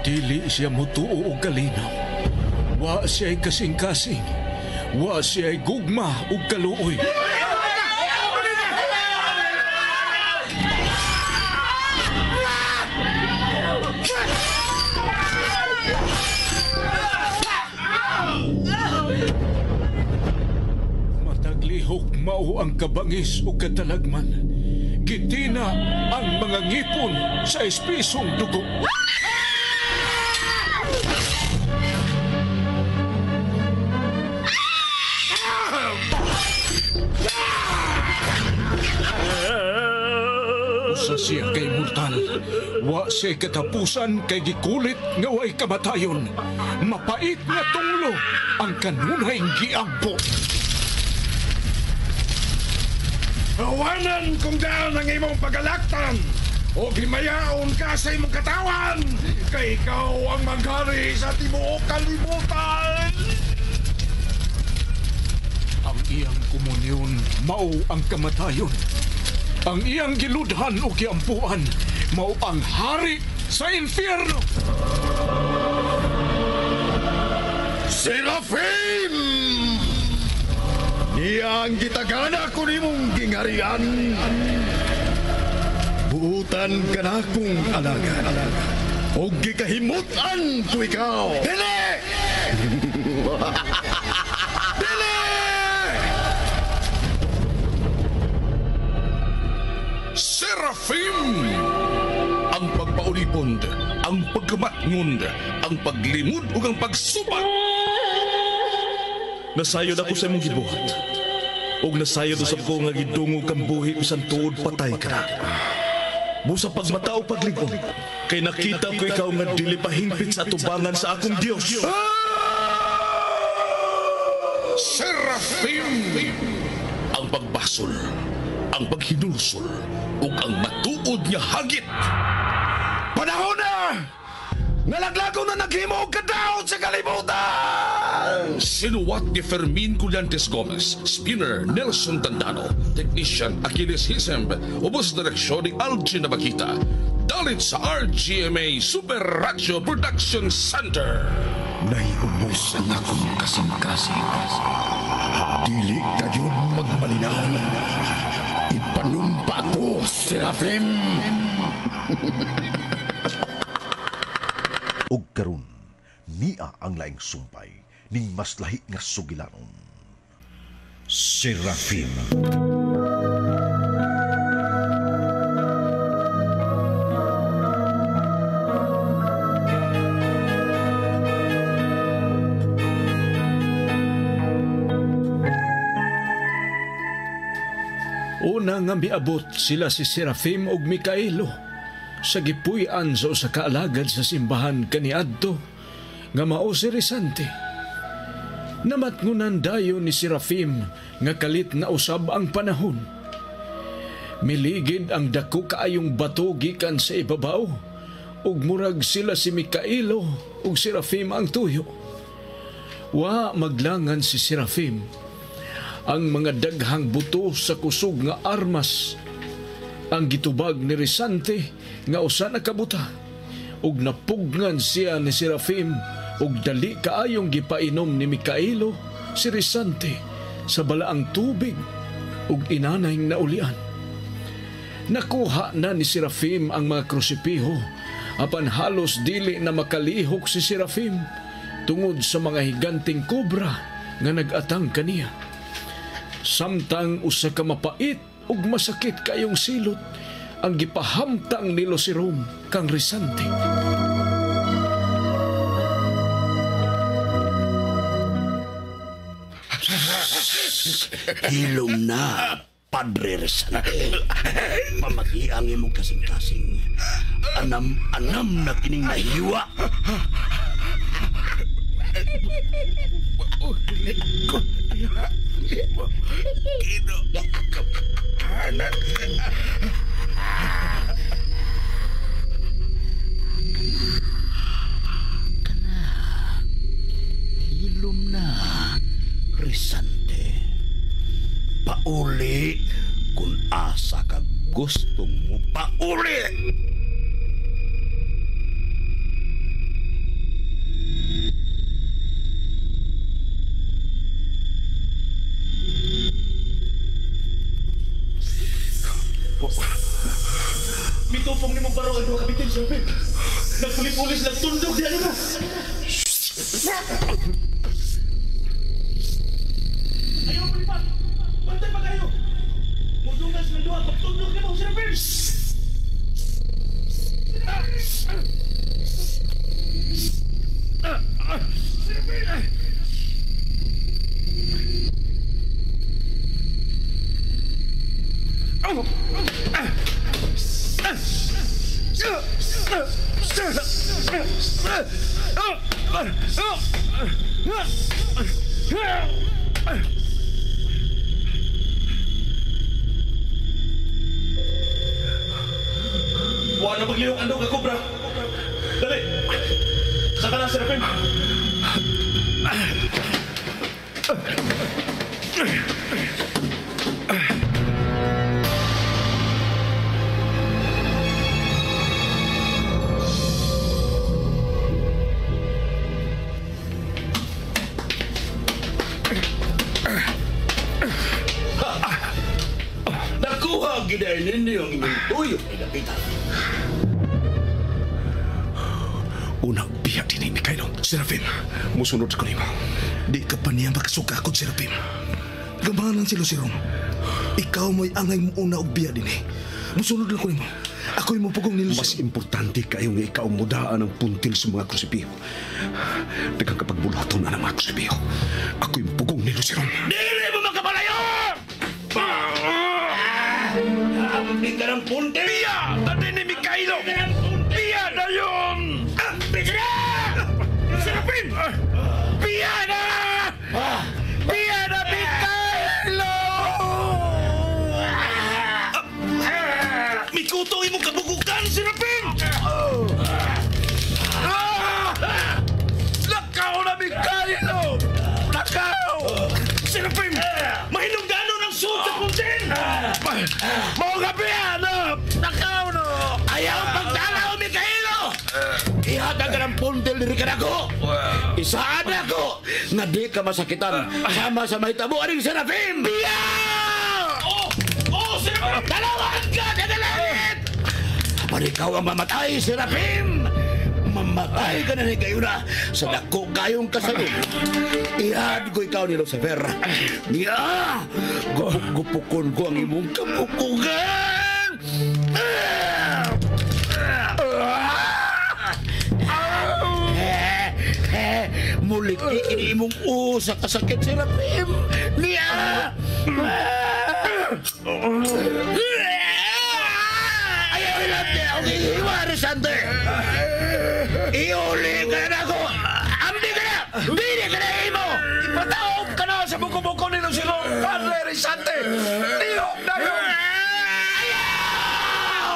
Dili siya mutuo og kalinaw. Wa siya'y kasing-kasing. Wa siya'y gugma ug kaluoy. Mataglihok mao ang kabangis ug katalagman. Gitina ang mga ngipon sa espisong dugo. Usa siya kay mortal. Wa siya katapusan kay gikulit nga way kamatayon. Mapait nga tunglo ang kanunay giampo. Awanan kung daan ang imong pagalaktan o himayaon ka sa imong katawan kay ikaw ang maghari sa tibuok kalibutan. Ang iyang komunyon mao ang kamatayon. Ang iyang giludhan o giampuan mao ang hari sa impyerno. Serafim! Niya ang gitagana ko nimong gingarian. Buutan ka na kong alagad. O gikahimutan ko ikaw. Dili! Dili! Serafim! Ang pagpaulipon, ang pagkamatngon, ang paglimod ug ang pagsubat. Nasayod ako sa imong gibuhat. Ug nasayod usab ko nga gidungog kang buhi bisan tuod patay ka na. Busa pagmata o paglig-on, kay nakita ko ikaw nga dili pa hingpit sa atubangan sa akong Dios. Serafim! Ang pagbasol, ang paghinulsol, ug ang matuod nga hagit. Panahon na! Nalaglago na naghimo og kadaot sa kalibutan! Sinuwat ni Fermin Collantes Gomez, Spinner Nelson Tandano, Technician Achilles Hisemb, ubos direksyon ni Algin Nabakita. Dalit sa RGMA Super Radio Production Center. Naiubos ang akong kasing-kasing. Dili kayo magmalinaw. Ipanumpa ko, Serafim! Og karon niya ang laing sumpay ning mas lahi nga sugilanon. Serafim. Una nga miabot sila si Serafim ug Mikaelo sa gipuy-an sa usa ka alagad sa simbahan kaniadto nga mao si Risante. Namatngunan dayon ni Serafim nga kalit na usab ang panahon. Miligid ang dako kaayong bato gikan sa ibabaw ug murag sila si Mikaelo ug Serafim ang tuyo. Wa maglangan si Serafim ang mga daghang buto sa kusog nga armas ang gitubag ni Risante nga usa na kabuta ug napugnan siya ni Serafim ug dali kaayong gipainom ni Mikaelo si Risante sa balaang tubig ug inanay naulian. Nakuha na ni Serafim ang mga krusipiho apan halos dili na makalihok si Serafim tungod sa mga higanting kobra nga nag-atang kaniya. Samtang usa ka mapait ug masakit kayong silot ang gipahamtang nilo si Rome kang Risante. Hilom na, Padre Risante. Pamati ang imong kasing-kasing. Anam-anam na kining nahiwa. Kana, hilom na, Risante. Pauli kung asa ka gustong mo pauli. Gitupong ni mo baro ang duha ka bitin, Serafim. Nagpuli-pulis, nagtundok diyan nimo. Ayaw, palipat! Bantay pa kayo! Mudungan silang duha, pagtundok nimo, Serafim! Wala na maglihok ang ka, Cobra. Dali! Saka na, Serafim! Nakuha giday ninyo ang inyong tuyo ni Dapitan. Unang biya din ni Mikaelo. Serafim, musunod ko nimo. Di ka pa niya makasukakot, Serafim. Gamanan si Luciron. Ikaw mo'y angay mo una og biya din eh. Musunod lang ko nimo. Ako'y mupugong ni Mas Luciron. importante kayo nga ikaw mudaan ang puntil sa mga krusipiho. Daghang kapag bulaton na ng mga krusipiho. Ako'y mupugong ni Luciron. Dili mo makapalayo! Ambi ka ng punti! Biya! Dali ni Mikaelo! Biya na yun! Ambi ka na! Serafim! Biya na! Biya na, Mikaelo! Mikutong imong kabugukan, Serafim! Lakaw na, Mikaelo! Lakaw! Serafim! Mahinungdanon ang suot sa puntil! Mga gabiya na! Lakaw na! Ayaw pagdalaw, Mikaelo! Ihatag ka ng puntil diri ka nako! Isaan ako nga di ka masakitan sama sa mahitabo aning Serafim! Biya! Oh! Oh, Serafim! Dalawan ka sa langit! Apan ikaw ang mamatay, Serafim! Mamatay ka na ni kayo na sa dako kayong kasayo. Ihad ko ikaw ni Lucifer. Niya! Gupok-gupokon ko ang imong kapukugan! Mulik ni imong u sa kasakit, Serafim! Niya! Ayaw ilante! Ako ihiwa, Risante! Iuli ka na ako! Ambi ka na! Bili ka na imo! Ipataob ka na sa buko-buko ni Luciron, Padre Rizante! Lihok na yun! Ayaw!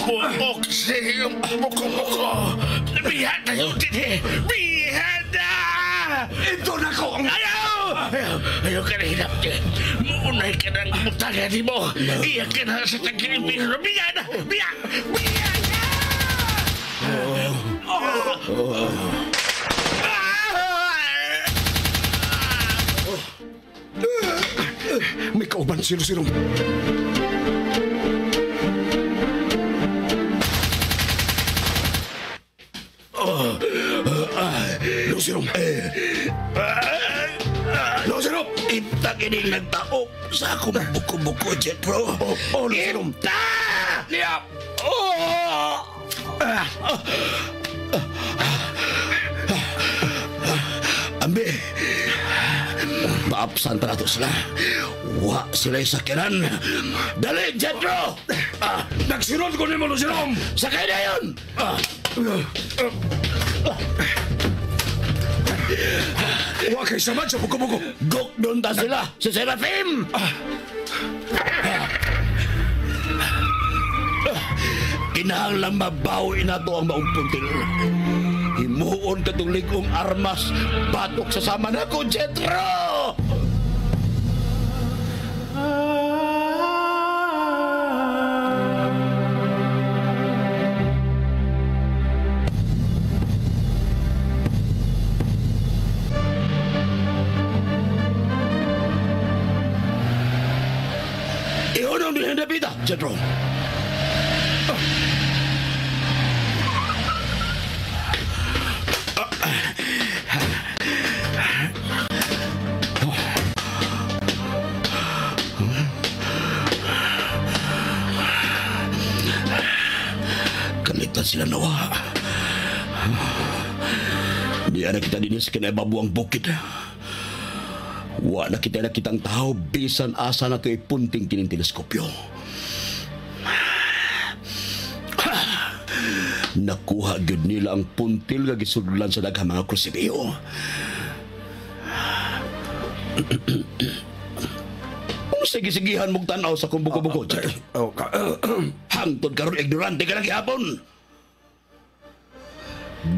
Buok sa iyong buko-buko! Biya na yun din eh! Biya na! Ito na ko ang... Ayaw! Ayaw! Ayaw ka na hinapti! Muunay ka ng mutaga ni mo! Iyak ka na sa tagilipin! Biya na! Biya! Biya na! May kauban si Luciron. Luciron! Luciron! Imta kining nagtaok sa akong buko-buko, Jetro. Oh, Luciron! Imta! Niya! Oh! Ambi, paapsan pa nato sila. Wa sila'y sakyanan. Dali, Jetro! Ah, Nagsunod ko nimo, Luciron! sakay na yun! Ah, Wa kay samad sa buko-buko! gok doon ta sila, si Serafim! Kinahanglang mabawi na to ang maong puntil. Himuon katong lig-ong armas, batok sa sama na ko, Jetro! na dapita, Jetro. Kalitan sila nawa. Di na kita din sa kinaibabuang bukid. Wa na kita nakitang tao bisan asa na ito ipunting kining teleskopyo. Nakuha gyud nila ang puntil nga gisudlan sa daghang mga krusibiyo. Unsa gisigihan mong tan-aw sa akong buko-buko? Hangtod karon ignorante ka na gihapon.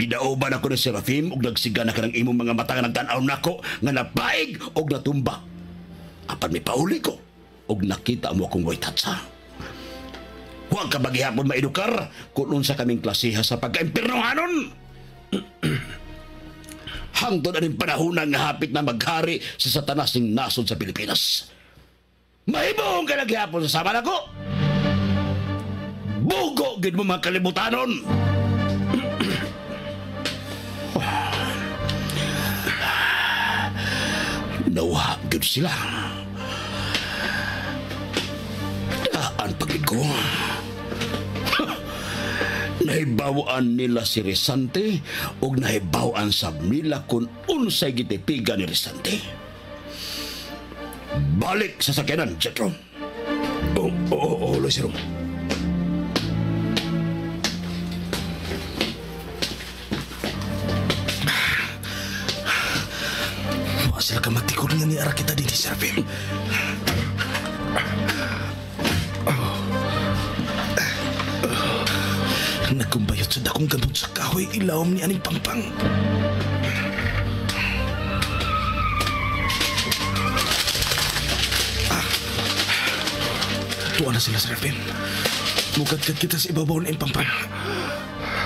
Gidauban ako ni Serafim ug nagsiga na ka ng imong mga mata nga nagtan-aw nako nga napaig og natumba. Apan may pauli ko ug nakita mo akong way tatsa. Huwag ka maghihapon maedukar kung unsa kaming klasiha sa pagkaimpirnohanon. Hangtod aning panahon nga hapit na maghari sa Satanas ning nasod sa Pilipinas. Mahibong ka naghihapon sa sama nako. Bugo gid mo mga kalibutanon. Nawa gid sila. Daan pagid ko. Nahibawaan nila si Risante ug nahibawaan sab nila kung unsay gitipiga ni Risante. Balik sa sakyanan, Jetro. Oo, Lucero. Wa sila ka matikod nga ni ara kita din, Serafim. Nagkumbayot sa dakong gamot sa kahoy ilawom ni aning pangpang. Tuwa na sila, Serafim. Mukat-kat kita sa ibabaw na pangpang.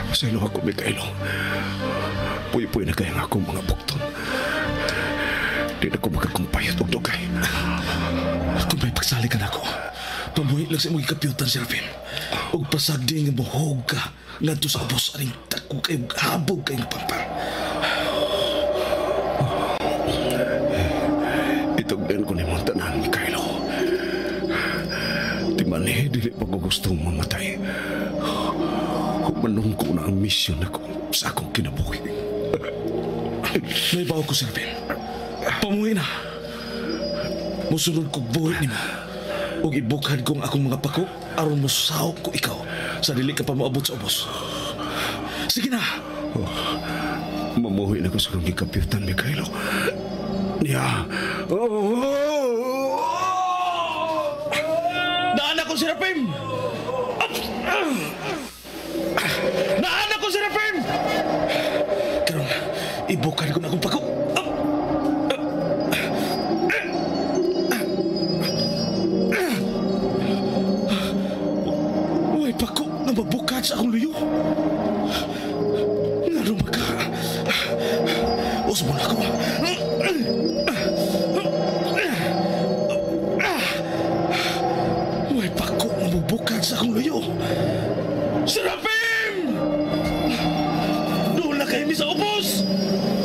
Pasaylo ako, Mikaelo. Puy-puy na kaya nga akong mga bukton. Di na ko makakumpayot og dugay. Kung may pagsali ka na ako, pamuhi lang sa imong gikapyutan, Serafim. Ug pasagdi nga muhog ka ngadto sa ubos aning dako kay habog kay pangpang. Itugdan ko nimo tanan, Mikaelo. Di man dili pa ko gustong mamatay. Humanong ko na ang misyon ako sa akong kinabuhi. Naibaw ko, Serafim. Pamuhi na. Musunod kog buhi nimo. Ug ibukhad kong akong mga pako aron mosawok ko ikaw sa dili ka pa moabot sa ubos. Sige na. Oh, mamuhi na ko sa akong gikapyutan, Mikaelo. Niya. Oh. Naan ako, Serafim! Naan ako, Serafim! Karon, ibukhad ko na akong pako. Pako nga mabukat sa akong luyo. Nga rumaka. Usbon ako. Way pako nga mabukat sa akong luyo. Serafim! Doon na kayo sa ubos!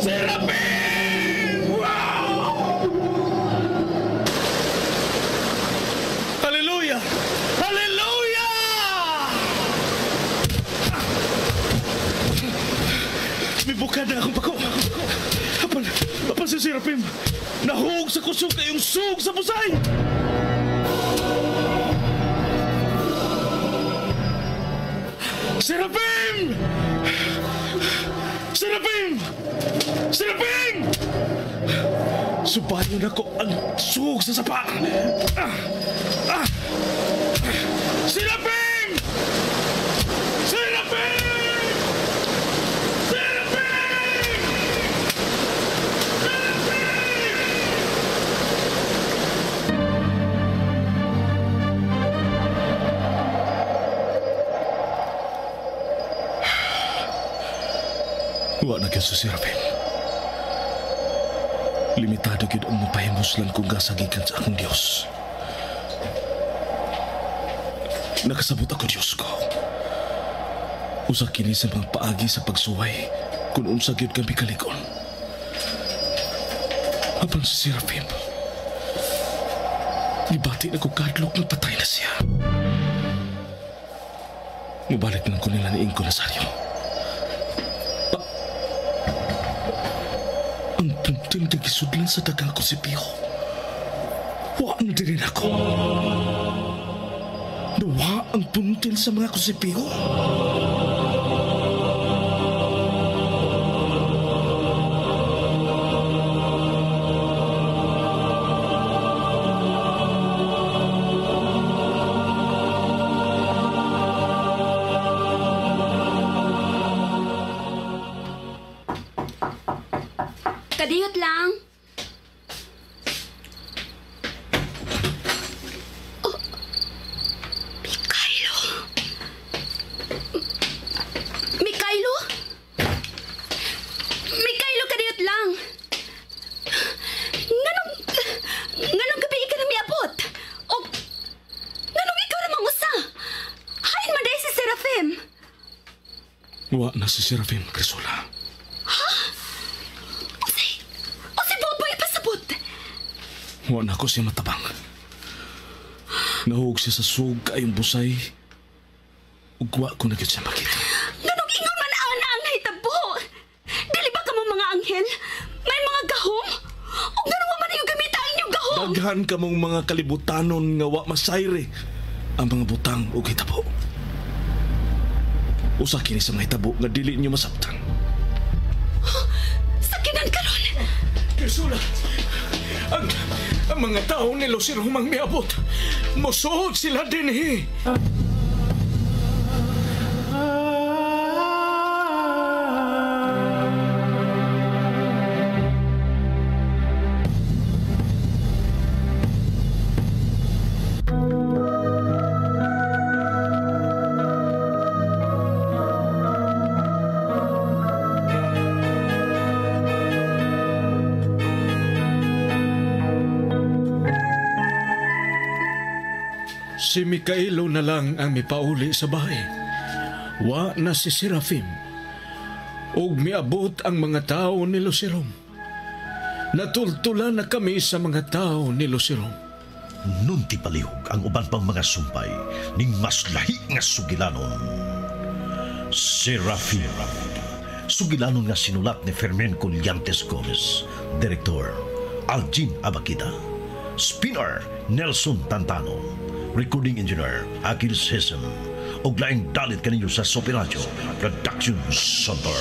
Serafim! Wow! Hallelujah! Hallelujah! Bukad na akong pako. Apan si Serafim, nahug sa kusog kayong sug sa busay! Serafim! Serafim! Serafim! Subayon ako ang sug sa sapa! Serafim! Serafim! Wa na gyud sa Serafim. Limitado gyud ang mapahimuslan kong gasagikan sa akong Dios. Nakasabot ako, Diyos ko. Usa kini sa mga paagi sa pagsuway kung unsa gyud kami kalig-on. Apan si Serafim, gibati na ko kadlok na patay na siya. Mubalik lang ko nila ni Inko Nazario. Ang punting kagisudlan sa dagang krusipiho. Wa na din ako. Nawa ang puntil sa mga krusipiho. Kadiyot lang. Oh, Mikhailo. Mikhailo? Mikhailo, kadiyot lang. Nganong gabi ka na miabot? O, nganong ikaw na mangusa? Hain man dahil si Serafim. Wa na si Serafim, Crisola. Wa na ko siya matabang. Nahug siya sa sug kayong busay. Ug wa ko na gyud siya makita. Nganong ingon man ana ang nahitabo? Dili ba kamo mga anghel? May mga gahom? Ug nganong wa man ninyo gamita ang inyong gahom? Daghan kamong mga kalibutanon nga wa masayre ang mga butang ug hitabo. Usa kini sa mga hitabo nga dili ninyo masabtan. Sakinan karon. Crisola, ang mga tao ni Lucero mang miabot. Musuot sila dinhi. Si Mikhailo na lang ang mipauli sa bahay. Wa na si Serafim. Ug miabot ang mga tao ni Lucerom. Natultulan na kami sa mga tao ni Lucerom. Nunti palihog ang uban pang mga sumpay ning mas lahi nga sugilanon. Serafim. Sugilanon nga sinulat ni Fermin Collantes Gomez. Director, Algin Abakida. Spinner, Nelson Tantano. Recording Engineer, Achilles Hesem. Og laing dalit kaninyo sa Sopiradio Production Center.